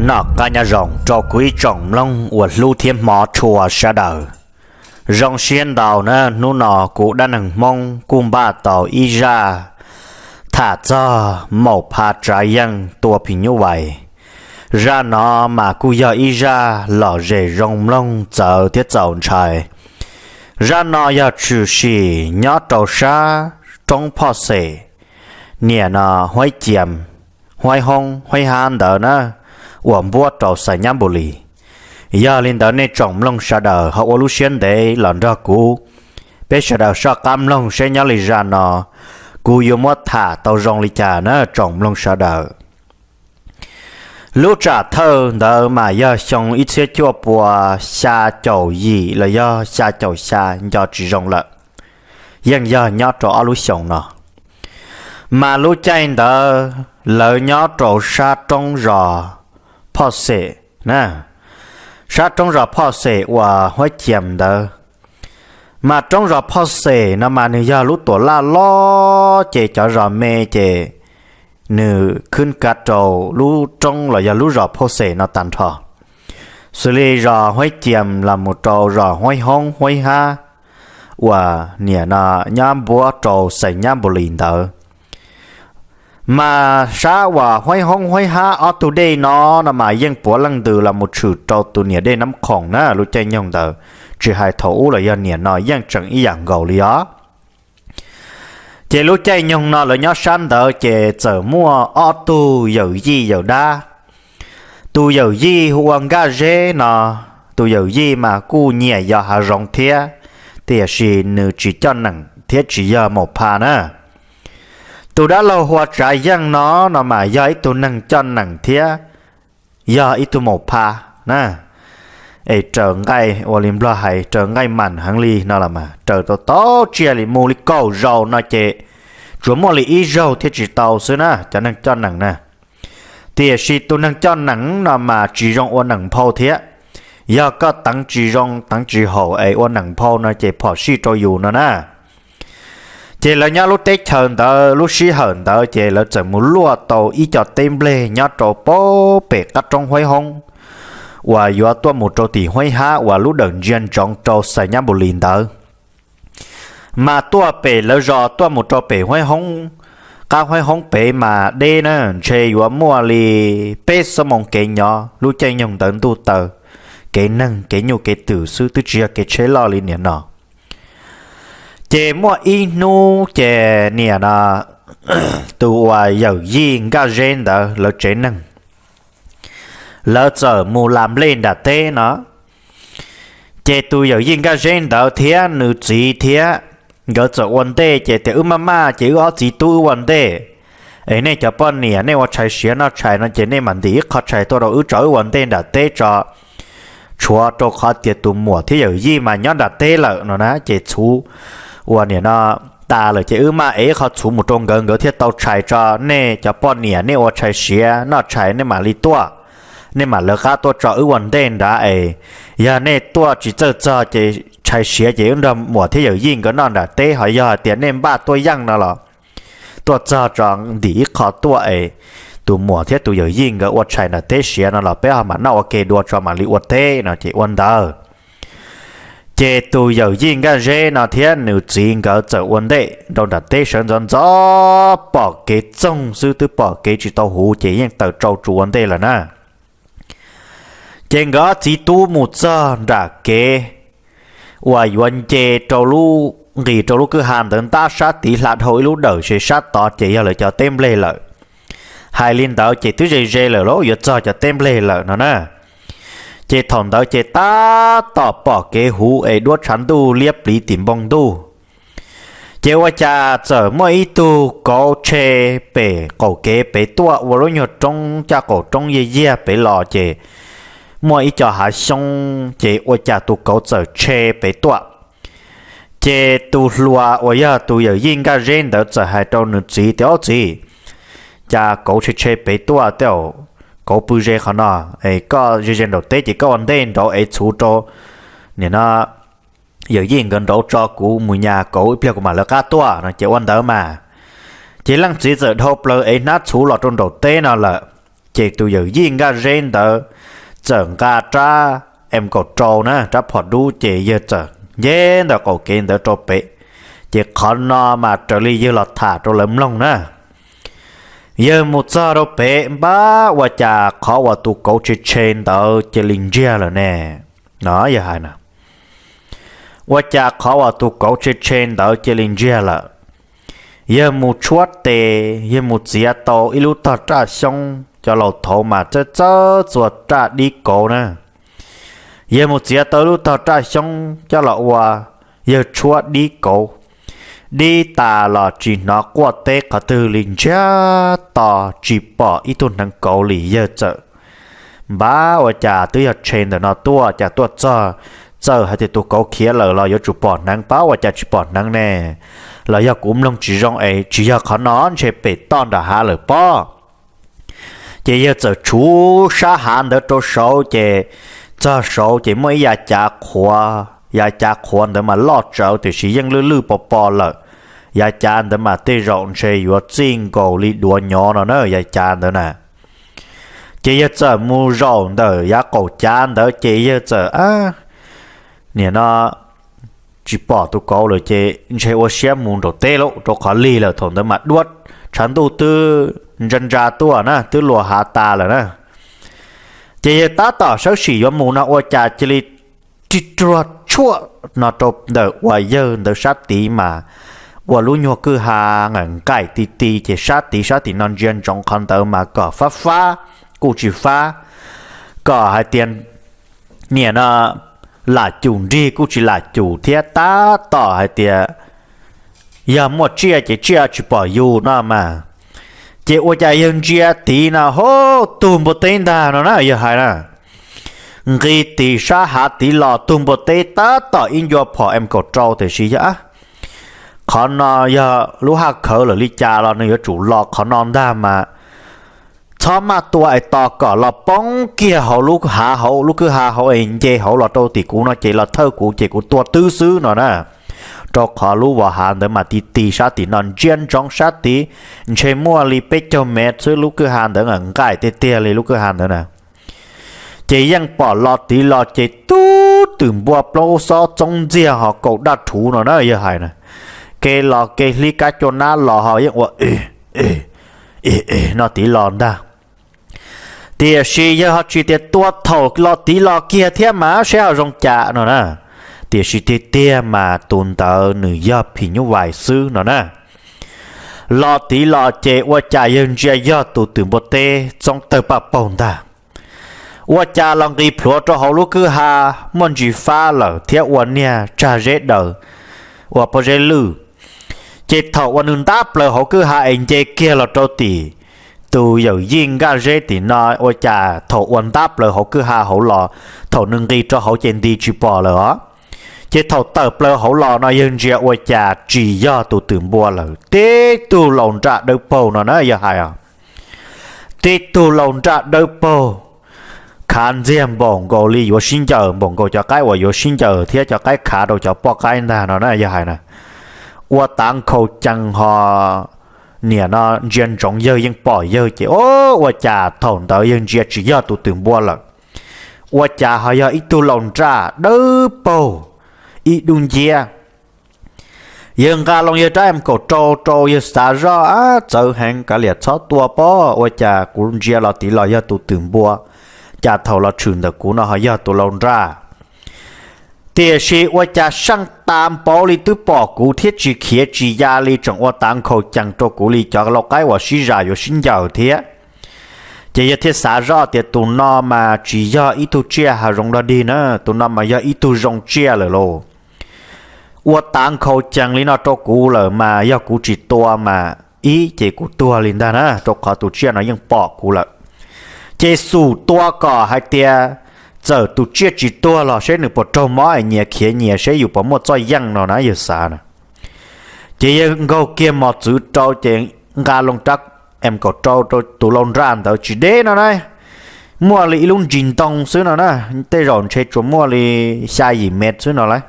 Noj qab nyob zoo rau kuv ib tsoom mloog uas hlub thiab hmov tshua sawv daws. Zoo siab ntau na, hnub no kuv dab neeg Hmoob kuj npaj tau ib zaj tham txog maum pha tsav yeej tua phim nyuj vais. Zaj no mas kuj yog ib zaj lom zem zoo mloog txawv thiab txaus ntshai. Zaj no yog tshwm sim nyob rau sab roob Phoj Xem, niam no Huaib Ciam, Huaib Hoob, Huaib Hab ntawd na, uas npuab rau Xais Nyab Npus Lis. Yog li ntawd nej tsoom mloog sawv daws ho ua lub siab ntev los nrog kuv, peb sawv daws soj qab mloog seb nyob li zaj no kuv yuav muab tham tau zoo li cas na tsoom mloog sawv daws. Lub tsam thawj ntawd mas yog xyoo ib txhiab cuaj pua xya caum yim los yog xya caum xya nco tsis zoo lawm, yeej yog nyob rau ob lub xyoos no. Mas lub caij ntawd lawv nyob rau sab roob zos Phoj Xem na, sab roob zos Phoj Xem uas Huaib Ciam ntawd. Mas roob zos Phoj Xem no mas nws yog lub tuam laj loj ces cov zos me ces nws khwb kav rau lub roob los yog lub zos Phoj Xem no tag nrho, xws li zos Huaib Ciam los mus rau zos Huaib Hoob, Huaib Hab uas niam no nyob npuab rau Xais Nyab Npus Lis ntawd. Mas sab uas Huaib Hoob, Huaib Hab ob tug dej no no mas yeej puav leej ntws los mus tshwm rau tus niam dej Nab Khoom na lub caij nyoog ntawd, tsis hais thaum ub los yog niam no yeej tseem ib yam nkaus li os. Ces lub caij nyoog no lawv nyob sab ntawd ces txawm muaj ob tug yawm yij yawm dab. Tus yawm yij hu ua Nkaj Zeb no, tus yawm yij mas kuj nyiam yos hav zoov thiab, tiam sis nws tsis coj neem thiab tsis yog maum pha na. Tus dab laug hu ua Tsav Yeej no, no mas yog ib tug neeg coj neem thiab yog ib tug maum pha na. Es raws nqaij ua li Nplog hais raws nqaij mam heev li no los mas raws tau tau tsiaj li mus li kaum zaus no ces tsuas muaj li ib zaug thiaj tsis tau xwb na cov neeg coj neem na. Tiam sis tus neeg coj neem no mas tsis zoo ua neem nphau thiab. Yog koj teev tsis zoo teev tsis haum es ua neem nphau no ces phom sij rau yus no na. Ces lawv nyob lub teb chaws ntawd lub sij hawm ntawd ces lawv txawm mus luaj tau ib co teb nplej nyob rau pem qab roob Huaib Hoob uas yuav tuaj mus rau tim Huaib Hab uas lub dawm ntsia ntsoov rau Xais Nyab Npus Lis ntawd. Mas tuaj pem lawv zos tuaj mus rau pem Huaib Hoob, qab Huaib Hoob pem mas deb na, ntshe yuav muaj li peb xuab moos kev nyob lub caij nyoog ntawd ntuj taw, kev neeg kev nyuj kev twm xwb twb tsis yog kev tsheb loj li niam no. Ces muaj ib hnub ces niam no tus uas yawm yij Nkaj Zeb ntawd lawv tsev neeg lawv txawm mus las nplej nram teb no. Ces tus yawm yij Nkaj Zeb ntawd thiab nws txiv thiab nkawd txawm ua ntej ces tias wb maj maj ces wb ob txiv tub wb ua ntej, es nej cov poj niam nej ua tshais siav noj tshais no ces nej mam ntim ib qho tshais tuaj rau wb tso wb ua ntej nram teb tso, tshuav rau qhov tias tus muam thiab yawm yij mas nyob nram teb lawm no na ces txhuv uas niam no tas lawm ces wb maj ev ib qho txhuv mus rau nkawd nkawd thiaj tau tshais tso, nej cov poj niam nej ua tshais siav noj tshais nej mam li tuaj, nej mam lawv qab tuaj tso wb ua ntej nrad es yog nej tuaj tsis txawj txog ces tshais siav ces wb nrog muam thiab yawm yij nkawd noj nram teb, ho yog hais tias nej npaj tuaj yeej no los tuaj txog tso ntim ib qho tuaj es tus muam thiab tus yawm yij nkawd ua tshais nram teb siav no los peb ho mam noj ua ke dua tso mam li ua teb no ces ua ntawd. Ces tus yawm yij Nkaj Zeb no thiab nws txiv nkawd txawm ua ntej rau nram teb sawv ntxov ntxov pom kev txoog xwb twb pom kev tsis tau huv ces yeej tawm tsau tsuas ua ntej lawm na. Ces nkawd ob txiv tub mus txog nram kev uas yuav nce rau lub, nqis rau lub kwj ha ntawd ntab sab tid hla dhau ib lub dawm ces sab tod ces yog lawv cov teb nplej lawm. Hais li ntawd ces twb ze ze lawm lauj, yuav txog cov teb nplej lawm no na. Ces thaum ntawd ces tab tom pom kev huv es duab tshav ntuj liab pliv tim npoo ntuj. Ces ua cas txawm muaj ib tug kauv tshe pem qaum kev pem tuaj ua lub nyuag roob caj qaum roob yiag yiag pem los ces muaj ib co hav xyoob ces ua cas tus kauv txawm tshe pem tuaj. Ces tus hluas uas yog tus yawm yij Nkaj Zeb ntawd txawm hais rau nws txiv tias, Ob txiv, cas kauv tshe tshe pem tuaj tej, kauv pw ze qhov no, koj ze ze nraum teb ces koj ua ntej nraud ev txhuv rau, nim no yawm yij nkawd nraud tso, kuv mus nyas kauv ib pliag kuv mam lawv qab tuaj no ces ua ntawd mas. Ces leej txiv txawm dhau plaws ev hnab txhuv los rau nraum teb no lawm. Ces tus yawm yij Nkaj Zeb ntawd txawm nqa rab M kaum rau na, rab phom dub, ces yawg txawm nce ntawm qaum kev ntawd rau pem. Ces qhov no mas raws li yawg los tham rau lawv mloog na, yawg mus txog rau pem npab ua cas qhov uas tus kauv tshe tshe ntawd cia li ntsiag lawm ne. No yawg hais na, ua cas qhov uas tus kauv tshe tshe ntawd cia li ntsiag lawm. Yawg mus tshuab tes, yawg mus txiav tau ib lub tog raj xyoob, cov laus thaud mas txawj txawj txua raj dib kauv na. Yawg mus txiav tau ib lub tog raj xyoob coj los ua, yawg tshuab dib kauv. Dib tas los tsis hnov quaj teb qhov twg li, ntsiag to tsis pom ib tug hneev kauv li. Yawg txawm npab ua cas twb yog tshe ntawm no tuaj, cas tuaj txog, txawm hais tias tus kauv khiav lawm los yuav tsum pom hneev, pab ua cas tsis pom hneev ne? Los yog kuv mloog tsis zoo es tsis yog qhov no, ntshe pem toj nram hav lawm pob. Ces yawg txawm tshuv sab hav ntawd rau saud, ces txog saud ces muaj ib yav cav qhuav, yav cav qhuav ntawd mas loj tsawv tiam sis yeej lwj lwj pos pos lawm. Yav cav ntawd mas tej zaum ntshe yuav txij nkaus li duav nyov no na, yav cav ntawd na. Ces yawg txawm mus zaum ntawm yav qaum cav ntawd, ces yawg txawm, nim no tsis pom tus kauv lawm ces ntshe ua siab mus nraum teb lauj, rau qhov lig lawm, thaum ntawd mas duab, tshav ntuj twb ntsa ntsa tuaj na, twb luas hav tas lawm na. Ces yawg tab tom sawv tsees yuav mus no ua cas cia li rig ruag tshuaj no rau ntawm uas yawg ntawd sab tid mas ua lub nyuag kwj ha nqaim nqaim ti ti, ces sab tid, sab tim no ntsia ntsoov qhov ntawd mas kom fab fab kuj tsis fab, kom hais tias nim no lam cum nrig kuj tsis lam cum thiab, tab tom hais tias yog muaj tsiaj ces tsiaj tsis pom yus no mas. Ces ua cas yawg ntsia tid no, hub, tug npua teb ntag no na, yawg hais na. Nqis tim sab hav tid los tug npua teb tab tom ib ncua phom M kaum rau, tiam sis yog qhov no yog lub haj khawv lawm li cas los nws yuav tsum los qhov no ntag mas. Txhob maj tua es tos kom los poob kiag hauv lub hav hauv, lub kwj ha hauv es nce hauv los rau tim kuv no ces los thawj kuv ces kuv tua twb xwb no na. Rau qhov lub vos hav ntawd mas ti ti, sab tim no ntsia ntsoov sab tid ntshe muaj li peb caug mev xwb, lub kwj ha ntawd nqaim tiag tiag li lub kwj ha ntawd na. Ces yeej pom los tid los ces tub twm npua plaub xob txoob ntxiag ho kaum daj rhuv no na, yawg hais na. Kev los kev hlib kab cua nab los ho yeej ua e e no tid los ntag. Tiam sis yawg ho tsis tias tua thaum los tid los kiag thiab mas seb ho zoo cas no na. Tiam sis tiag tiag mas tus ntawd nws yog phim nyuj vais xwb no na. Los tid los ces ua cas yawg ntsia yog tus twm npua teb txoob tawg paj paug ntag. Ua cas los nqis plhuav rau hauv lub kwj ha, muaj ntsis fab lawm thiab ua niag tsag zeb daws, ua pob zeb lwj. Ces thaum uas nws ntab plaws hauv kwj ha es nce kiag los rau tim tus yawm yij Nkaj Zeb tim no, ua cas thaum uas ntab plaws hauv kwj ha hauv los, thaum nws nqis rau hauv ces nti tsis pom lawm os. Ces thaum tawm plaws hauv los no yawg ntsia ua cas tsis yog tus twm npua lawm, tib tug laus nraj dawb paug no na yawg hais os. Tib tug laus nraj dawb paug, khav ntxiag npaum nkaus li yuav sib ncaws, npaum nkaus cov qaib uas yuav sib ncaws thiab cov qaib khav rau cov poj qaib ntag no na yawg hais na. Ua tav nkhaus cees ho niam no ntsia ntsoov yawg yeej pom yawg ces o, ua cas thaum ntawd yawg ntsia tsis yog tus twm npua lawm, ua cas ho yog ib tug laus nraj dawb paug ib dub nciab. Yawg nqa loo yawg rab M kaum rau rau, yawg xav zoj, ab, txawv heev, kav liam txhob tua pob, ua cas kuv ntsia los tid los yog tus twm npua, cas thaum los tshwm ntawm kuv no ho yog tus laus nraj. Tiam sis ua cas seej tas npaum li twb pom kuv thiab tsis khiav tsis ya li, tseem ua tav nkhaus cees rau kuv li cov lau qaib uas sib zam yuav sib ncaws thiab. Ces yawg thiaj xav zoj tias tus no mas tsis yog ib tug tsiaj hav zoov dog dig na, tus no mas yog ib tug zoo tsiaj lawm lauj. Ua tav nkhaus cees li no rau kuv lawm mas yog kuv tsis tua mas ib ces kuv tuag li ntag na, rau qhov tus tsiaj no yeej pom kuv lawm. Ces xum tua kom hais tias txawm tus tsiaj tsis tuag los seb nws puas raug mob es nyias khiav nyias seb yus puas muaj txoj yeej no na, yawg xav na. Ces yawg nkaug kiag mos txwv rau ces nqa loo rab M kaum rau rau tus lau nraj ntawd tsis deb no na, muaj li ib lub ntsis ntoo xwb no na, tej zaum ntshe tsuas muaj li xya yim mev xwb no lauj.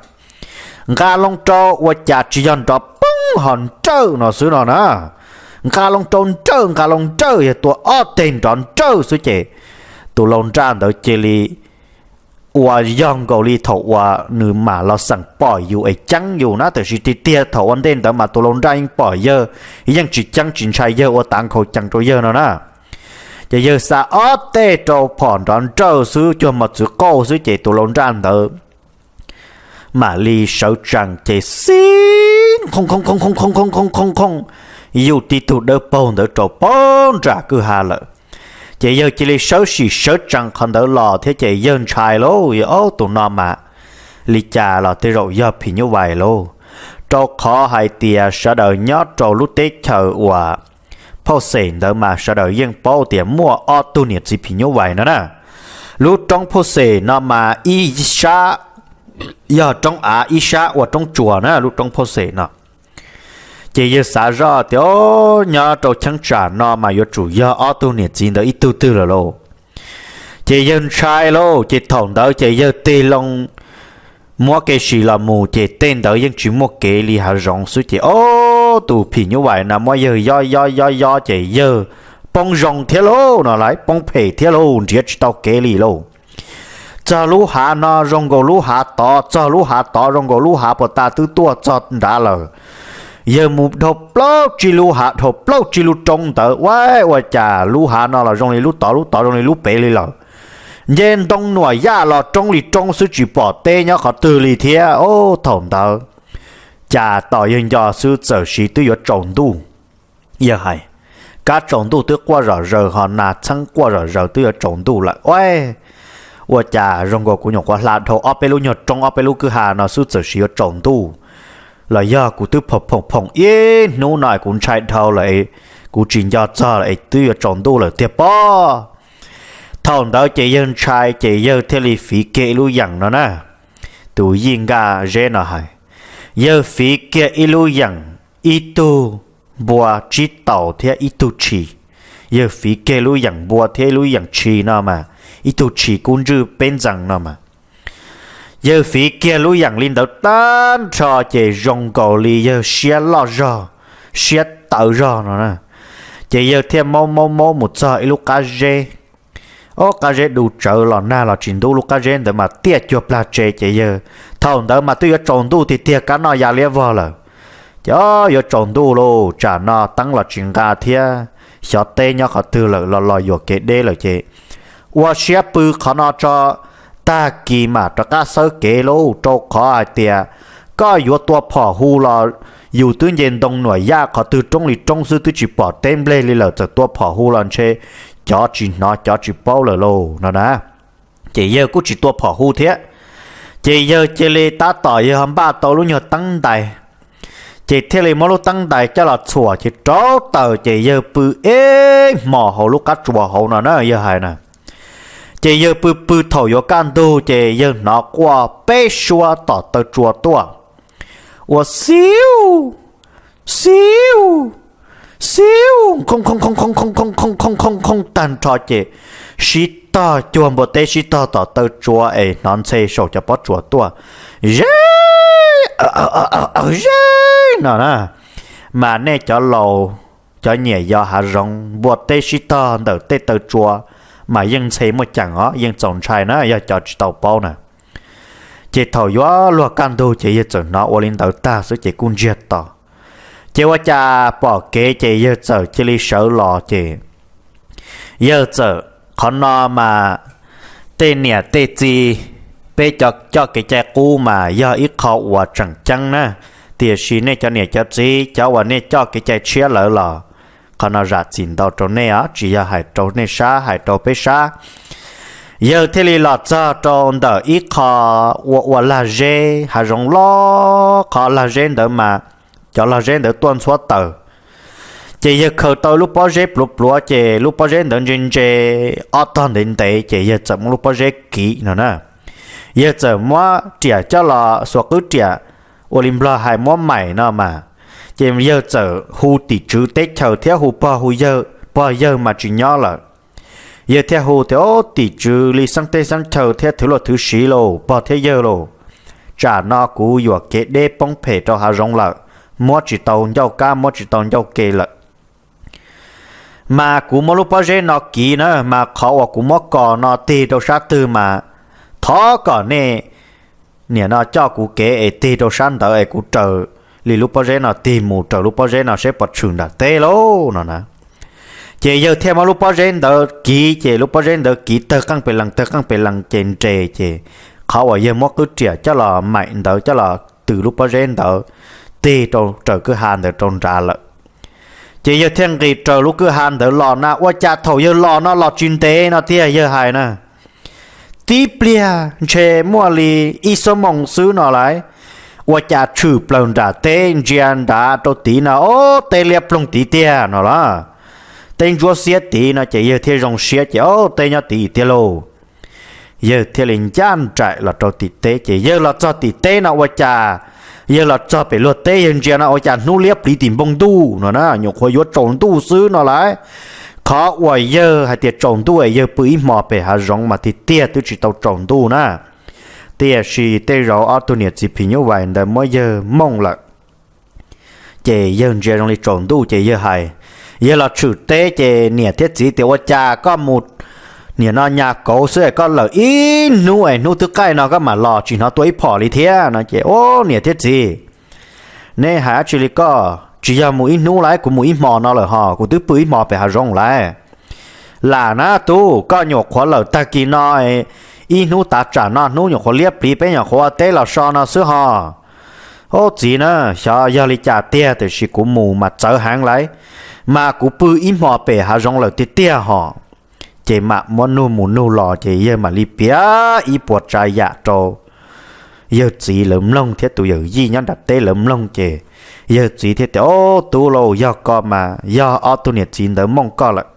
Nqa loo rau ua cas tsis yog nrov poob ho nrawj no xwb no na. nqa loo rau nrawj, nqa loo nrawj, yawg tua ob teg nrov nrawj xwb ces tus laus nraj ntawd cia li ua yog nkaus li thaum uas nws mam los xeem pom yus es ceeb yus na, tiam sis tiag tiag thaum ua ntej ntawd mas tus laus nraj yeej pom yawg, yeej tsis ceeb tsis ntshai yawg, ua tav nkhaus cees rau yawg no na. Ces yawg xa ob teg rau phom nrov nrawj xwb, cuag mos txwv qauj xwb ces tus laus nraj ntawd mam li sawv tsees ces xib qhoo qhoo qhoo qhoo qhoo qhoo qhoo qhoo qhoo, yug tib tug dawb paug ntawd rau pab nram kwj ha lawm. Ces yawg cia li sawv sim sawv tsees qhov ntawd los thiab ces yawg ntshai lauj, yawg, Ob, tus no mas li cas los tej zaum yog phim nyuj vais lauj, rau qhov hais tias sawv daws nyob rau lub teb chaws uas phauj xem ntawd mas sawv daws yeej paub tias muaj ob tug niam txiv phim nyuj vais no na. Lub roob phauj xem no mas ib sab yog roob av, ib sab ua roob tsuas na, lub roob phauj xem no. Ces yawg xav zoj tias, Ob, nyob rau cheeb tsam no mas yuav tsum yog ob tug niam txiv ntawd ib tug twg lawm lauj. Ces yawg ntshai lauj, ces thaum ntawd ces yawg tig loo muab kev sim los mus ces tej ntawd yeej tsis muaj kev li, hav zoov xwb ces ob, tus phim nyuj vais no muab yawg yob yob yob yob ces yawg poob zoo thiab lauj no lauj, poob phem thiab lauj, nrhiav tsis tau kev li lauj. Txog lub hav no zoo nkaus lub hav tod, txog lub hav tod zoo nkaus lub hav puag ta twb tuaj txog nrad lawm. Yawg mus dhau plaub tsib lub hav, dhau plaub tsib lub roob ntawd, ua, ua cas lub hav no los zoo li lub tod, lub tod zoo li lub pem li lawm. Nce ntoo nuam yaj los roob li roob xwb, tsis pom teb nyob qhov twg li thiab. Ob, thaum ntawd cas tos yawg nco xwb txawm sis twb yuav tsaus ntuj. Yawg hais, Kab tsaus ntuj twb quaj zom zaws, ho nas txheeb quaj zom zaws, twb yuav tsaus ntuj lawm. Ua, ua cas zoo nkaus kuv nyuam qhuav hla dhau ob peb lub nyuag roob, ob peb lub kwj ha no xwb txawm sis yuav tsaus ntuj, los yog kuv twb phoom phoom phoom ib hnub no kuv ntshai dhau lawm, kuv tsis nco txog lawm es twb yuav tsaus ntuj lawm tiag pob. Thaum ntawd ces yawg ntshai ces yawg thiaj li fiv kiag ib lub yeem no na. Tus yij nkaj zeb no hais, yawg fiv kiag ib lub yeem, ib tug npua tsib taus thiab ib tug tshis. Yawg fiv kiag lub yeem npua thiab ib lub yeem tshis no mas, ib tug tshis kub ntswj peb ntxees no mas. Yawg fiv kiag lub yeem li ntawd tag nrho ces zoo nkaus li yawg siab loj zog, siab tawv zog no na. Ces yawg thiaj maub maub maub mus txog ib lub qab zeb. Ob, qab zeb du tsawv los nag los tsis ntub, lub qab zeb ntawd mas tiaj cuag plag tsev ces yawg, thaum ntawd mas twb yuav tsaus ntuj tiag tiag, kab noj ya liab vog lawm. Ces ob, yuav tsaus ntuj lauj, tsam no teeb los tsis nqa thiab, xyov teb nyob qhov twg lawm, los los yuam kev deb lawm ces ua siab pw qhov no tso, tag kis mam rov qab xawb kev lauj, rau qhov hais tias koj yuav tua phom hu los yus twb nce ntoo nuam yaj qhov twg roob li roob xwb twb tsis pom teb nplej li lawm, txawm tua phom hu los ntshe cov tsis hnov cov tsis paub lawm lauj no na. Ces yawg kuj tsis tua phom hu thiab, ces yawg cia li tab tom yawg ho npaj tau lub nyuag teeb ntais, ces thiaj li muab lub teeb ntais coj los txhuam ces rauv taws ces yawg pw ib hmos hauv lub qab tsuas hauv no na, yawg hais na. Ces yawg pw pw thaum yuav kaj ntug ces yawg hnov quaj peb suab tom taw tsua tuaj, ua xiu, xiu, xiu, nqhoo nqhoo nqhoo nqhoo nqhoo nqhoo nqhoo nqhoo tag nrho ces sib tog cuag npua teb sib tog tom taw tsua es hnov ntxhe saum cov pob tsuas tuaj, ze, ze no na. Mas nej cov laus, cov nyiam yos hav zoov, npua teb sib tog ntawm tej taw tsua mas yeej ntxhe muaj ceem os, yeej txaus ntshai na, yog cov tsis tau paub na. Ces thaum yuav luag kaj ntug ces yawg txawm hnov ua li ntawd tag xwb ces kuj ntsiag to. Ces ua cas pom kev ces yawg txawm cia li sawv los ces yawg txawm, qhov no mas tej niam tej txiv, peb cov coj kev cai qub mas yog ib qho uas tseem ceeb na, tiam sis nej cov niam cov txiv cov uas nej coj kev cai tshiab lawm los qhov no zam txim ntau rau nej os, tsis yog hais rau nej sab, hais rau peb sab. Yawg thiaj li los txog rau ntawm ib qho ua ua lag zeb, hav zoov loj, qhov lag zeb ntawd mas cov lag zeb ntawd tuaj ntxhuab taws. Ces yawg khaws tau lub pob zeb pluav pluav ces lub pob zeb ntawd ntse ntse, ob tog ntev ntev ces yawg txawm muab lub pob zeb kiv no na. Yawg txawm muab riam coj los xuas qwb riam, ua li nplog hais muab maim no mas. Ces yawg txawm hu tim tswv teb chaws thiab hu pog hu yawg, pog yawg mas tsis nyob lawm. Yawg thiaj hu tias, Au, tim tswv li xeeb teb xeeb chaw thiab thwv luag thwv siv lauj, pog thiab yawg lauj, tsam no kuv yuam kev deb poob phem rau hav zoov lawm, muab tsis tau ncauj kab muab tsis tau ncauj ke lawm. Mas kuv muab lub pob zeb no kiv na, mas qhov uas kuv muab kos no tig rau sab twg mas thov kom nej niam no coj kuv kev es tig rau sab ntawd es kuv raws li lub pob zeb no tig mus raws lub pob zeb no seb puas tshwm nram teb lauj no na. Ces yawg thiaj muab lub pob zeb ntawd kiv, ces lub pob zeb ntawd kiv tawg qeej pes lees tawg qeej pes lees ces nres, ces qhov uas yawg muab qwb riam coj los maim ntawd coj los tws lub pob zeb ntawd tig rau raws kwj ha ntawd rau nrad lawm. Ces yawg thiaj nqis raws lub kwj ha ntawd los na, ua cas thaum yawg los no los tsis ntev no tiag yawg hais na, tib pliag ntshe muaj li ib xuab moos xwb no lauj, ua cas tshwm plaws nram teb ntsia nrad rau tid no, ob, teb liab ploog tid tiag no lauj, teb ntsuab xiab tid no ces yawg thiaj zoo siab ces ob, teb nyob tid tiag lauj. Yawg thiaj li ncaj nraim los rau tim teb, ces yawg los txog tim teb no ua cas, yawg los txog pem luag teb yawg ntsia no ua cas hnub liab pliv tim npoo ntuj no na, nyuam qhuav yuav tsaus ntuj xwb no lauj. Qhov uas yawg hais tias tsaus ntuj es yawg pw ib hmo pem hav zoov mas tiag tiag twb tsis tau tsaus ntuj na. Tiam sis tej zaum ob tug niam txiv phim nyuj vais ntawd muab yawg mooj lawm, ces yawg ntsia zoo li tsaus ntuj ces yawg hais, yawg los tshwm teb ces niam thiab txiv tias ua cas koj mus niam no nyas kauv xwb es koj lawm ib hnub es hnub twb qaij no koj mam los tsis hnov tuaj ib phom li thiab no ces, ob, niam thiab txiv, neb hais dab tsi li koj, tsis yog mus ib hnub lauj, kuv mus ib hmo no lawm hos, kuv twb pw ib hmo pem hav zoov lauj. Lam na tub, koj nyuam qhuav lawm tag kis no, ib hnub tav tsam no hnub nyuam qhuav liab pliv peb nyuam qhuav ua teb los so no xwb hos. Ob, txiv na, xyov yog li cas tiag tiam sis kuv mus mas txawv heev lauj, mas kuv pw ib hmo pem hav zoov lawm tiag tiag hos. Ces mam muab nug mus nug los ces yawg mam li piav ib puas tsav yam rau yawg txiv lawv mloog thiab tus yawm yij nyob nram teb lawv mloog ces yawg txiv thiaj tias, ob, tub lauj, yog ko mas yog ob tug niam txiv ntawd mooj koj lawm.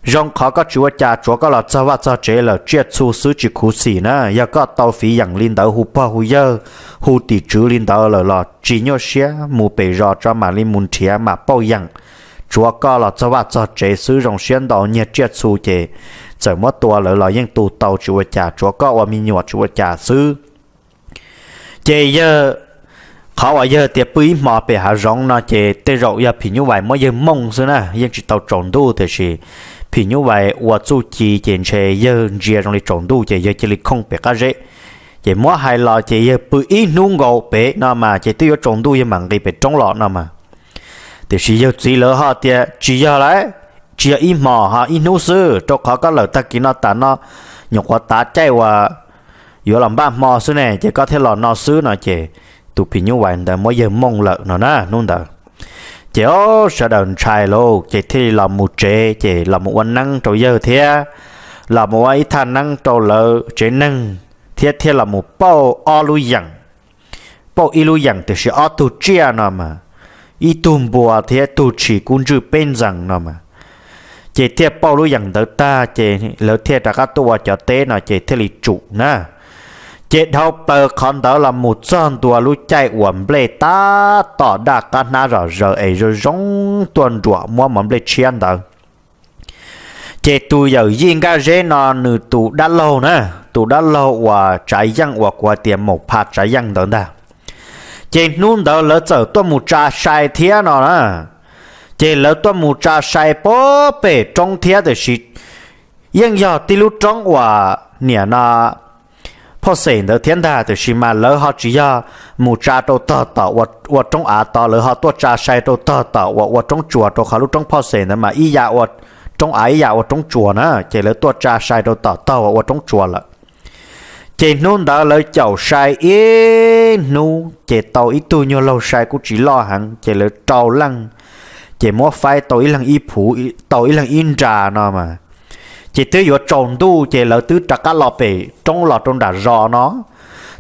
Zoo qhov koj tsis ua cas, tsuav koj los txog vaj txog tsev lawm tsiaj txhu xwb tsis khuv xim na. Yog koj tau fiv yeem li ntawd hu pog hu yawg, hu tim tswv li ntawd lawm los tsis nyuaj siab, mus pem zos tso mam li mus nrhiav mam pauj yeem. Tsuav koj los txog vaj txog tsev xwb zoo siab ntau, nyiag tsiaj txhu ces txawm muab tua lawv los yeej tu tau tsis ua cas, tsuav koj ua me nyuam tsis ua cas xwb. Ces yawg, qhov uas yawg tias pw ib hmo pem hav zoov no ces tej zaum yog phim nyuj vais muab yawg mooj xwb na, yeej tsis tau tsaus ntuj tiam sis phim nyuj vais ua txuj ci ces ntshe yawg ntsia zoo li tsaus ntuj ces yawg cia li khooj pem qab zeb. Ces muab hais los ces yawg pw ib hnub nkaus pem no mas ces twb yuav tsaus ntuj yawg mam nqis pem roob los no mas. Tiam sis yawg txiv lawv ho tias tsis yog lauj, tsis yog ib hmos ho ib hnub xwb, rau qhov koj lawm tag kis no tas no nyuam qhuav tav caij uas yuav los npaj hmo xwb ne, ces koj thiaj los no xwb no ces tus phim nyuj vais ntawd muab yawg mooj lawm no na hnub ntawd. Ces ob sawv daws ntshai lauj, ces thiaj li los mus tsev, ces los mus ua neeb rau yawg thiab los mus ua ib thaj neeb rau lawv tsev neeg thiab thiaj los mus pauj ob lub yeem, pauj ib lub yeem tiam sis ob tug tsiaj no mas, ib tug npua thiab tug tshis kub ntswj peb ntxees no mas. Ces thiaj pauj lub yeem ntawd tag ces lawv thiaj rov qab tuaj ua cov teb no ces thiaj li tsum na. Ces dhau plaws qhov ntawd los mus txog ntua lub caij uas nplej tab tom daj qab hnab zom zaws es zoo zoo tuaj nruam muab mov nplej tshiab ntawd. Ces tus yawm yij Nkaj Zeb no nws tus dab laug na, tus dab laug uas Tsav Yeej uas kuv hais tias Maum Pha Tsav Yeej ntawd ntag. Ces hnub ntawd lawv txawm tuaj mus tsa sai thiab no na. Ces lawv tuaj mus tsa sai puag pem roob thiab tiam sis yeej yog tib lub roob uas niam no phoj xem ntawd thiab ntag, tiam sis mas lawv ho tsis yog mus tsa rau tog tom ua roob av tod, lawv ho tuaj tsa sai rau tog tom uas ua roob tsuas, rau qhov lub roob phoj xem ntawd mas ib yam ua roob av ib yam ua roob tsuas na, ces lawv tuaj tsa sai rau tom tog uas ua roob tsuas lawm. Ces hnub ntawd lawv caum sai ib hnub ces tau ib tug nyuag laug sai kuj tsis loj heev, ces lawv rau leej, ces muab faib tau ib leeg ib phuv, tau ib leeg ib nra no mas. Ces twb yuav tsaus ntuj ces lawv twb rov qab los pem roob los rau nram zos no.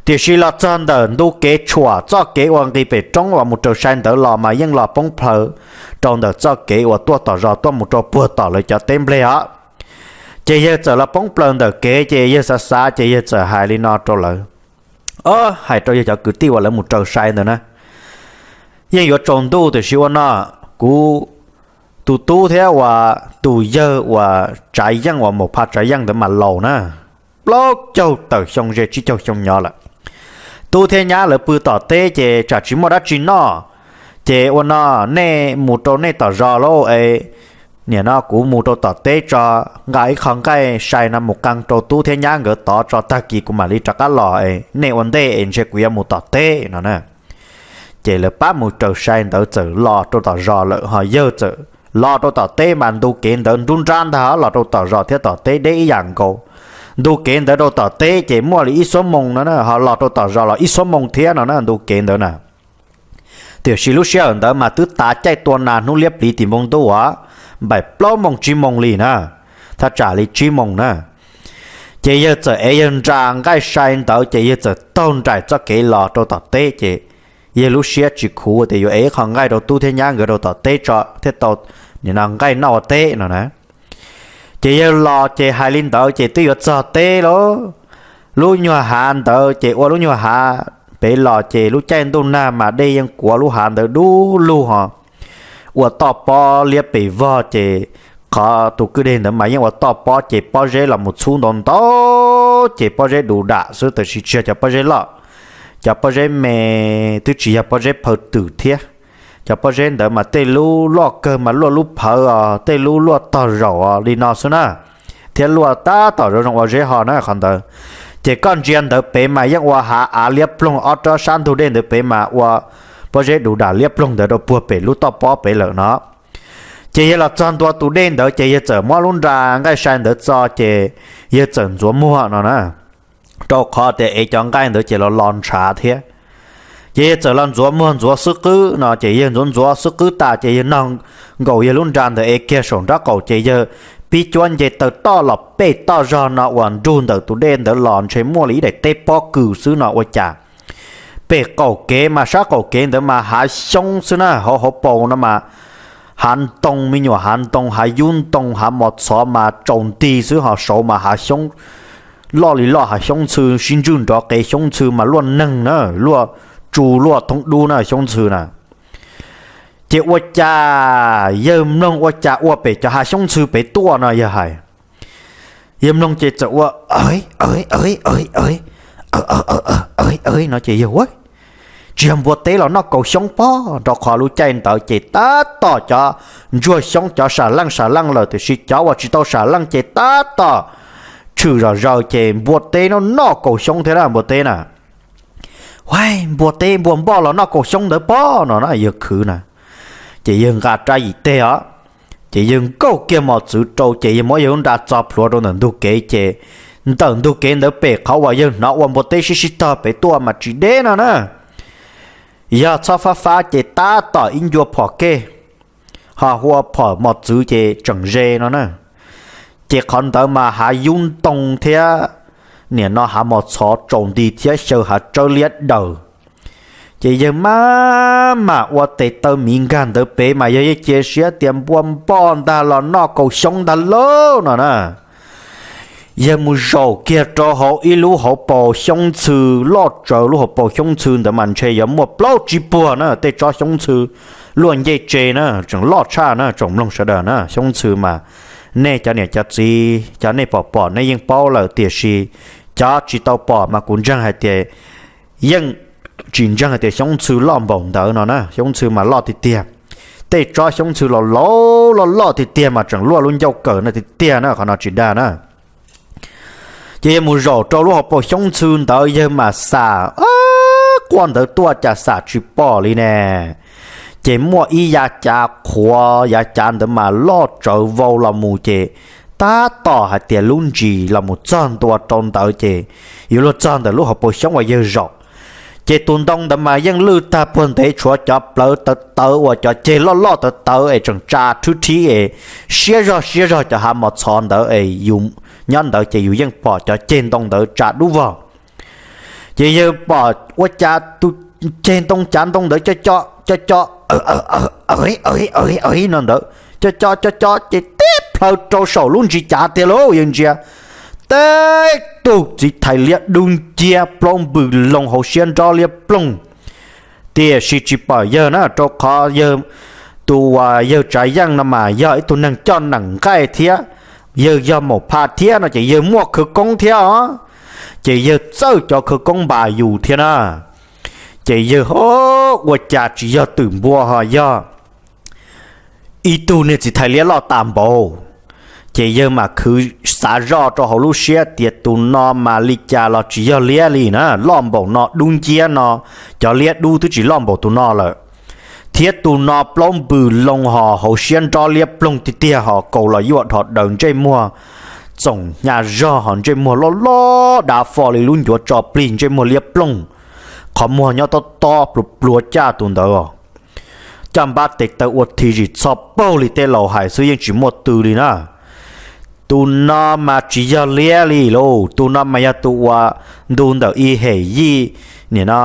Tiam sis los txog ntawm ntu kev tshuam txoj kev uas nqis pem roob uas mus raws sai ntawd los mas yeej los poob plhaws rau ntawm txoj kev uas tuaj tom zos tuaj mus rau puag tom lawv cov teb nplej os. Ces yawg txawm los poob plaws ntawm kev ces yawg xav xav ces yawg txawm hais li no rau lawv, o, hais rau yawg cov kwv tij uas lawv mus raws sai ntawd na, yeej yuav tsaus ntuj tiam sis ua no, kuv tus tub thiab uas tus yawg uas Tsav Yeej uas Maum Pha Tsav Yeej ntawd mas laus na, plaub caug tawm xyoo ze tsib caug xyoo nyob lawm. Tub thiab nyab lawv pw tom teb ces tsam tsis muaj dab tsi noj, ces ua no, nej mus rau nej tom zos lauj es nim no kuv mus rau tom teb tso, nqa ib qho nqaij sai no mus qee rau tub thiab nyab nkawd tod tso, tag kis kuv mam li rov qab los es nej ua ntej es ntshe kuv yuav mus tom teb no na. Ces lawv pab mus raws sai ntawd txawm los rau tom zos lawm, ho yawg txawm los rau tom teb mas ntu kev ntawd nruab nrab ntag, los rau tom zos thiab tom teb deb ib yam nkaus. Ntu kev ntawd rau tom teb ces muaj li ib xuab moos no na, ho los rau tom zos los ib xuab moos thiab no na ntu kev ntawd na. Tiam sis lub sij hawm ntawd mas twb tav caij tua nas hnub liab pliv tim npoo ntuj as, npaum plaub moos tsib moos li na, thaj tsam li tsib moos na. Ces yawg txawm ev yawg nra nqaij sai ntawd ces yawg txawm taug nraim txoj kev los rau tom teb ces yawg lub siab tsis khuv tias yuav ev ib qho nqaij rau tub thiab nyab nkawd rau tom teb tso thiaj tau nim no nqaij noj ua teb no na. Ces yawg los ces hais li ntawd ces twb yuav txog teb lauj. Lub nyuag hav ntawd ces ua lub nyuag hav pem los ces lub caij ntuj nag mas dej yeej kuav lub hav ntawd dub lug ho. Ua toj pob liab pes vog ces qhov tus kwj deg ntawd mas yeej ua toj pob ces pob zeb los mus txhub ntau ntau ces pob zeb du dam xwb, tab sis tsis yog cov pob zeb loj. Cov pob zeb me twb tsis yog pob zeb phaw twm thiab. Cov pob zeb ntawd mas tej lub loj kawg mas luaj lub phawv os, tej lub luaj tog zaum os li no xwb na, thiab luaj tab tom zoo zoo ua zeb ho na qhov ntawd. Ces koj ntsia ntawd pem mas yeej ua hav av liab ploog, ob rab sab ntug dej ntawd pem mas ua pob zeb du dam liab ploog ntawd rau puag pem lub toj pob pem lawm no. Ces yawg los txog ntua tus dej ntawd ces yawg txawm muab lub nra nqaij sai ntawd txo ces yawg txawm ntxuav muag no na, rau qhov tias ev cov nqaij ntawd ces los los ntshav thiab. Ces yawg txawm los ntxuav muag ntxuav xwb qwb no ces yawg ntxuav ntxuav xwb qwb tas ces yawg nog nkaus yawg lub nra ntawd ev kiag saum nraub qaum ces yawg pib cuab nce taw toj los pem toj zog no uas nrug ntawm tus dej ntawd los ntshe muaj li ib daim teb pob kws xwb no ua cas pem qaum kev mas sab qaum kev ntawd mas hav xyoob xwb na, hauv hauv paus no mas hav ntoo, me nyuam hav ntoo, hav yub ntoo, hav mos txhov mas tsaus nti xwb ho saud mas hav xyoob loj li loj, hav xyoob ntxhw sib ntswj nrov qev, xyoob ntxhw mas luaj neeg na, luaj tsu luaj thoob dub na xyoob ntxhw na. Ces ua cas yawg mloog ua cas ua pem cov hav xyoob ntxhw pem tuaj no yawg hais. Yawg mloog ces txawm ua no ces yawg ua tsis yog npua teb los noj kaus xyoob pob, rau qhov lub caij ntawd ces tab tom cov ntsuag xyoob cov sam leej sam leej lawm tiam sis cov uas tsis tau sam leej ces tab tom tshwm zom zaws ces npua teb no noj kaus xyoob thiab na npua teb na. Huaj, npua teb npua npoj los noj kaus xyoob ntawd pob no na yawg khwv na. Ces yawg nqa rab yim teg os, ces yawg nkaug kiag mos txwv rau ces yawg muab yawg lub nra txo plhuav rau ntawm ntug kev ces ntawm ntug kev ntawd pem qhov uas yawg hnov ua npua teb sib sib tog pem tuaj mas tsis deb no na, yog txhob fab fab ces tab tom ib ncua phom kej, ho hu ua phom mos txwv ces tseem ze no na. Ces qhov ntawd mas hav yub ntoo thiab nim no hav mos txhov tsaus nti thiab xyaw hav tsawb liab daws. Ces yawg maj mam ua tes taw miv nkag ntawd pem mas yawg yeej cia siab tias npua npoj ntag los noj kaus xyoob ntag lauj no na. Yawg mus zaum kiag rau hauv ib lub hauv paus xyoob ntxhw loj tsawv, lub hauv paus xyoob ntxhw ntawd mas ntshe yuav muaj plaub tsib puag na tej tsob xyoob ntxhw luaj ncej tse na, tseem loj tshaj na tsoom mloog sawv daws na. Xyoob ntxhw mas nej cov niam cov txiv cov nej pom pom nej yeej paub lawm tiam sis cov tsis tau pom mas kuv ntseeg hais tias yeej tsis ntseeg hais tias xyoob ntxhw loj npaum ntawd no na. Xyoob ntxhw mas loj tiag tiag, tej tsob xyoob ntxhw los laus loj loj tiag tiag mas tseem luaj lub ncauj kawm no tiag tiag na, qhov no tsis dag na. Ces yawg mus zaum rau lub hauv paus xyoob ntxhw ntawd yawg mam xam quaj ntawd tuaj cas xam tsis pom li ne. Ces muaj ib yav cav qhuav, yav cav ntawd mas loj tsawv vau los mus ces tab tom hais tias lub ntsis los mus txog ntua rau ntawd ces yuav luag txog ntawm lub hauv paus xyoob uas yawg zaum. Ces tus ntoo ntawd mas yeej lwj tag puag ntev, tshuav cov plawv tawv tawv uas cov ceg loj loj tawv tawv es tseem tsa rhwb rhib es siab zog siab zog cov hav mos txhov ntawd es yus nyob ntawd ces yus yeej pom cov ceg ntoo ntawd tsa dub vog. Ces yawg pom ua cas tus ceg ntoo cav ntoo ntawd co co co co no ntawd, co co co co ces tib plhaw rau saum lub ntsis cav tiag lauj. Yawg ntsia, teb tug txiv thais liab dub nciab plaub npws loo hauv siab nrob liab ploog. Tiam sis tsis pom yawg na, rau qhov yawg, tus uas yawg tsav yeej no mas yog ib tug neeg coj neem nqaij thiab, yawg yog maum pha thiab no ces yawg muaj khawv koob thiab os. Ces yawg txawj cov khawv koob npas yus thiab na. Ces yawg, ua cas tsis yog twm npua ho yog ib tug niag txiv thais liab loj tas npaum. Ces yawg mam khwv xav zoj rau hauv lub siab tias tus no mas li cas los tsis yog liab li na, loj npaum no, dub nciab no, cov liab dub twb tsis loj npaum tus no lawm. Thiab tus no plaub npws loo hos hauv siab nrob liab ploog tiag tiag, hos kaus los yuaj dhos daws, ntsej muag txoom nyaj zog hos ntsej muag loj loj dav fo li lub ncuav tso plig, ntsej muag liab ploog, qhov muag nyob tob tob pluav pluav caj tus ntawd. Caj npab tes taw ua thim zim txho paug li tej laus hais xwb, yeej tsis muaj tw li na. Tus no mas tsis yog liab li lauj, tus no mas yog tus uas ntu ntawm ib hem yij, nim no,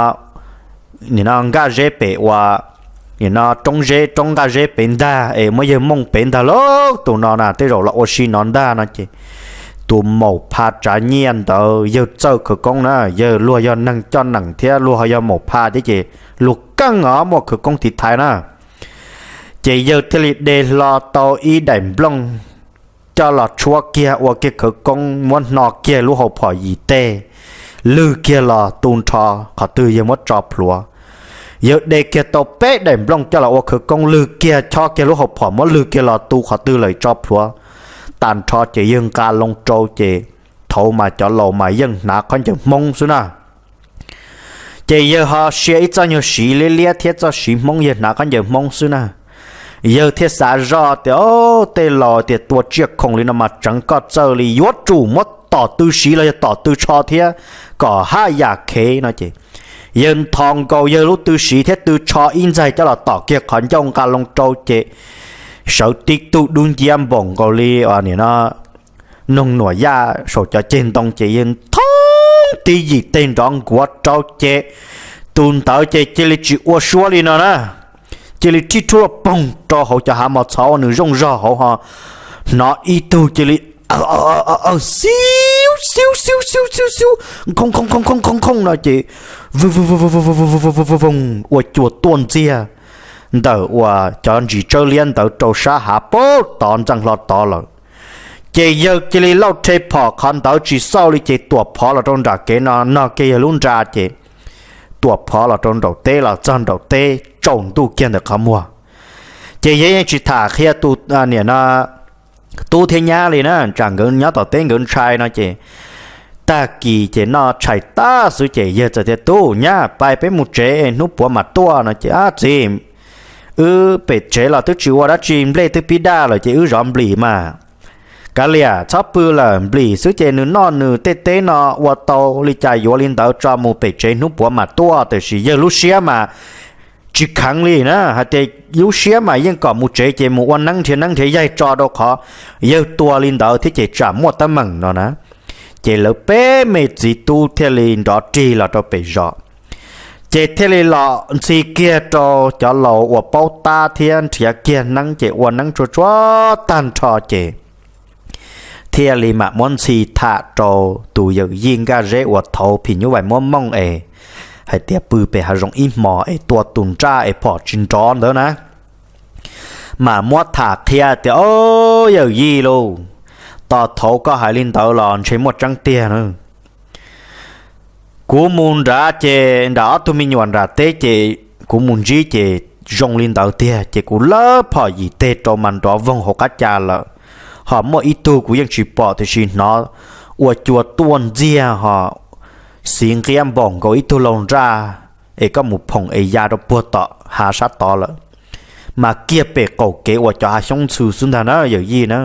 nim no nkaj zeb pem ua, nim no roob zeb, roob nkaj zeb pem ntag es muab yawg mooj pem ntag lauj. Tus no na tej zaum los ua si no ntag no ces tus maum pha tsav nyiaj ntawd yawg txawj khawv koob na, yawg luag yog neeg coj neem thiab luag ho yog maum pha thiab ces luag keej os, muaj khawv koob tiv thaiv na. Ces yawg thiaj li de hlo tau ib daim nplooj coj los tshuab kiag, ua kiag khawv koob, muab hno kiag lub hauv phom yim teg, lwg kiag los tu nrho qhov twg yawg muab tso plhuav. Yawg de kiag tau peb daim nplooj coj los ua khawv koob, lwg kiag, chob kiag lub hauv phom, muab lwg kiag los tu qhov twg lawm tso plhuav tag nrho ces yawg nqa loo rau ces thaud mas cov laus mas yeej hnav khaub ncaws Hmoob xwb na. Ces yawg ho sia ib txoj nyuag siv liab liab thiab txoj siv Hmoob, yawg hnav khaub ncaws Hmoob xwb na. Yawg thiaj xav zoj tias, o, tej laus tias tua tsiaj khoom li no mas tseev koj txawj li, yuav tsum muab tom tw siv los yog tom tw tsho thiab kom haj yam khev no ces yawg nthos nkaus yawg lub tw siv thiab tw tsho ib ntxaig coj los tom kiag qhov ncauj nqa loo rau ces sawv tib tug dub nciab npaum nkaus li, o, nim no noog nuam yaj saum cov ceg ntoo ces yawg nthos tib yim teg nrov nkuav rau ces tus ntawd ces cia li tsis ua suab li no na, cia li rhij rhuaj poog rau hauv cov hav mos txhov uas nws zooj zog hauv ho hnov ib tug cia li aw xiu xiu xiu xiu xiu xiu, khooj khooj khooj khooj khooj no ces voo ua cua tuaj ntxiag ntawm uas cov ntsis tsawb liab ntawd rau sab hav puag tod ntxeev hlo tod lawm. Ces yawg cia li lauj rhe phom qhov ntawd tsis xauj li ces tuam phov los rau nram kev no, no kiag yawg lub nra ces tuam phov los rau nraum teb, los txog nraum teb tsaus ntuj kiag ntawm qhov muag. Ces yawg yeej tsis tham qhia tus niam no tub thiab nyab li na, tsam nkawd nyob tom teb nkawd ntshai no ces tag kis ces noj tshais tag xwb ces yawg txawm tias, tub nyab, pais peb mus tsev, hnub puav mam tuaj no ces, ab txiv, wb pem tsev los twb tsis ua dab tsi, nplej twb pib daj lawm ces wb zov nplis mas. Kav liam, txhob pw lawm, nplis xwb ces nws noj nws tej teb no ua tau li cas yuav li ntawd tso, mus pem tsev hnub puav mam tuaj. Tiam sis yawg lub siab mas tsis kheev li na, hais tias lub siab mas yeej kom mus tsev ces mus ua neeb nrhiav neeb nrhiav yaig tso rau qhov yawg tua li ntawd thiab ces tsam muaj teeb meem no na. Ces lawv peb me txiv tub thiaj li nrov rig los rau pem zos, ces thiaj li los ntxhi kiag rau cov laus uas paub tab thiab nrhiav kiag neeb ces ua neeb tsuag tsuag tag nrho ces thiaj li mam muab ntxhi tham rau tus yawm yij Nkaj Zeb uas thaud phim nyuj vais muab mooj es hais tias pw pem hav zoov ib hmos es tua tus nraj es phom tsis nrov ntawd na. Mas muab tham qhia tias, o, yawm yij lauj, tos thaud koj hais li ntawd los ntshe muaj tseeb tiag na. Kuv mus nrad ces nram ob tug me nyuam nram teb ces kuv mus ntsib ces zoo li ntawd tiag ces kuv lawb phom yim teg rau mas nrov voog hauv qab ca lawm. Ho muaj ib tug kuv yeej tsis pom tiam sis hnov ua cua tuaj ntxiag ho xiv nqiab npaum nkaus ib tug laug nraj es koj mus phoom es ya rau puag tom hav sab tod lawm. Mas kiag pem qaum kev uas cov hav xyoob ntxhw xwb ntag na yawm yij na.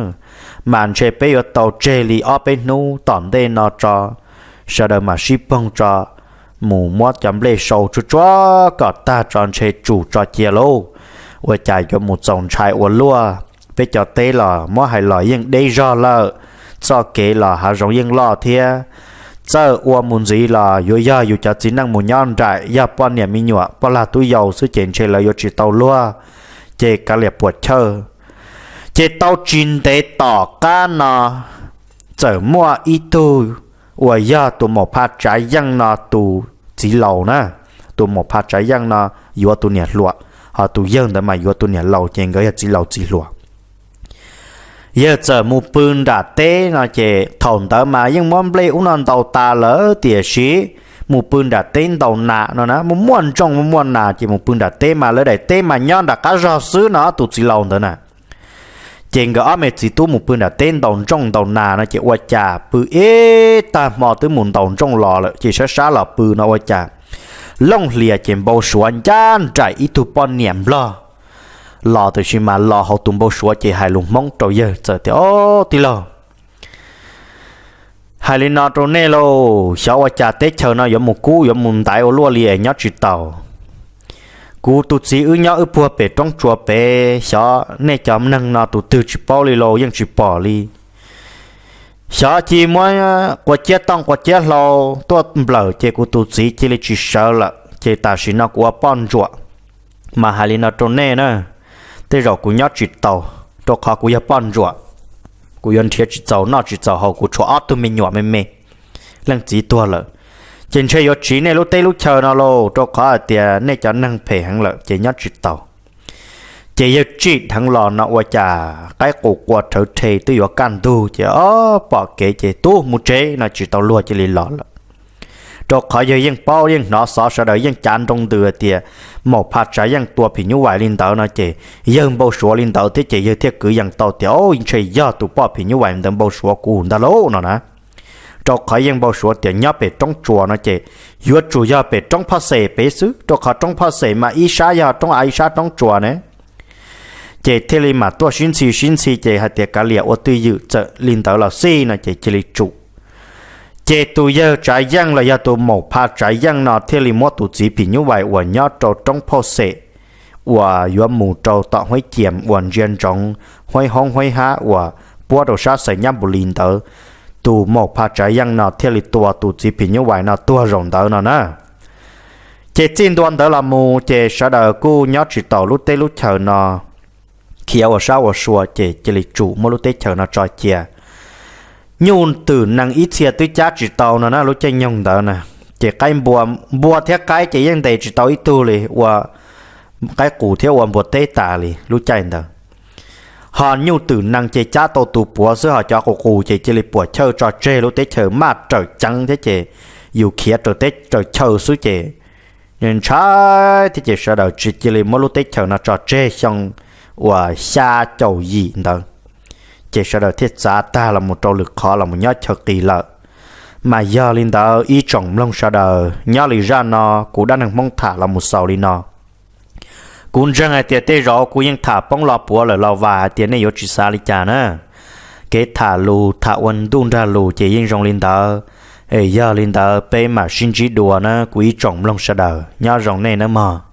Mas ntshe peb yuav tau tseg li ob peb hnub tom ntej no tso, sawv daws mam sib poog tso, mus muab cov nplej sau tsuag tsuag kom tag tso ntshe tsum tso cia lauj. Ua cas yuav mus txaus ntshai ua luaj, peb cov teb los muab hais los yeej deb zog lawm, txoj kev los hav zoov yeej loj thiab. Txawj ua mus ntxiv los yuav yog yus cov txiv neej mus nyob nraim, yog poj niam me nyuam poj lag tub yau xwb ces ntshe lawv yuav tsis tau luag, ces kav liam puas chawj. Ces tau tsis ntev tom qab no txawm muaj ib tug uas yog tus maum Phaj Tsav Yeej no tus txiv laus na, tus maum Phaj Tsav Yeej no yuav tus niam hluas, ho tus yawg ntawd mas yuav tus niam laus ces nkawd yog txiv laus txiv hluas. Yawg txawm mus pw nram teb no ces thaum ntawd mas yeej muab nplej ub no ntaus tas lawm tiam sis mus pw nram teb ntaus nas no na, muaj muaj ntsooj muaj muaj nas ces mus pw nram teb mas lawv daim teb mas nyob nram qab zog xwb no tus txiv laus ntawd na. Ces nkawd ob me txiv tub mus pw nram teb ntaus ntsooj ntaus nas no ces ua cas pw ib tag hmo twb mus ntaus ntsooj los lawm ces sab sab los pw no ua cas looj hlias ces npau suav ncaj nraim ib tug poj niam nplog los, tiam sis mas los hauv tus npau suav ces hais lus Hmoob rau yawg txawm tias, Ob, tij laug, hais li no rau nej lauj, xyov ua cas teb chaws no yuav mus kub yuav mus ntaiv ua luaj li es nyob tsis taus. Kuv tus txiv wb nyob wb puag pem roob tsuas pem, xyov nej cov neeg no tus twg tsis paub li lauj, yeej tsis pom li. Xyov cia muab quav ciab tooj quav ciab hlau tuaj nplawm ces kuv tus txiv cia li tsis sawv lawm ces tam sim no kuv ua poj ntsuam. Mas hais li no rau nej na, tej zaum kuv nyob tsis taus, rau qhov kuv yog poj ntsuam, kuv yuav nrhiav tsis txaus noj tsis txaus haus, kuv tshuav ob tug me nyuam me me, leej txiv tuag lawm, ces ntshe yuav tsiv nej lub teb lub chaw no lauj, rau qhov hais tias nej cov neeg phem heev lawm ces nyob tsis taus. Ces yawg tsim dheev los no ua cas qaib qus qua rhawv rhe twb yuav kaj ntug ces ob pom kev ces tub mus tsev no tsis tau luag cia li los lawm. Rau qhov yawg yeej paub yeej hnov xov sawv daws yeej cav nroo ntws tias maum Pha Tsav Yeej tua phim nyuj vais li ntawd no ces yawg npau suav li ntawd thiab ces yawg thiaj kwv yees tau tias, Ob, ntshe yog tus poj phim nyuj vais ntawd npau suav kuv ntag lauj no na. Rau qhov yeej npau suav tias nyob pem roob tsuas no ces yuav tsum yog pem roob Phoj Xes pem xwb, rau qhov roob Phoj Xes mas ib sab yog roob av ib sab roob tsuas ne. Ces thiaj li mam tuaj sib ntxhi sib ntxhi ces hais tias kav liam ua twj ywm txawm li ntawd los xij no ces cia li tsum. Ces tus yawg Tsav Yeej los yog tus maum Pha Tsav Yeej no thiaj li muab tus txiv phim nyuj vais uas nyob rau roob Phoj Xes uas yuav mus rau tom Huaib Cias uas ntsia ntsoov Huaib Hoob Huaib Hab uas puab rau sab Xais Nyab Npus Lis ntawd, tus maum Pha Tsav Yeej no thiaj li tua tus txiv phim nyuj vais no tuag zaum ntawd no na. Ces txij ntua ntawd los mus ces sawv daws kuj nyob tsis taus lub teb lub chaws no, khiav ua sab ua sua ces cia li tsum muab lub teb chaws no tso cia. Nyuj twm nees ib txhia twb cab tsis tau no na lub caij nyoog ntawd na. Ces qaib npua, npua thiab qaib ces yeej ntes tsis tau ib tug li, ua qaib qus thiab ua npua teb tas li lub caij ntawd. Ho nyuj twm nees ces cab tau tus puav xwb, ho cov qus qus ces cia li puam chawj tso tseg lub teb chaws maj raws ceev thiab ces yus khiav raws teb raws chaw xwb ces ntshai thiab ces sawv daws tsis cia li muab lub teb chaws no tso tseg xyoo uas xya caum yim ntawd. Ces sawv daws thiaj txav tag los mus rau lwm qhov los mus nyob chaw qis lawm. Mas yog li ntawd ib tsoom mloog sawv daws, nyob li zaj no kuv dab neeg Hmoob tham los mus xaus li no. Kuv ntseeg hais tias tej zaum kuv yeej tham poob lo puav lawm los vam hais tias nej yuav tsis xav li cas na. Kev tham lus tham ua ntuj nrag lus ces yeej zoo li ntawd. Es yog li ntawd peb mam sib ntsib dua na kuv ib tsoom mloog sawv daws, nyob zoo nej nawb mog.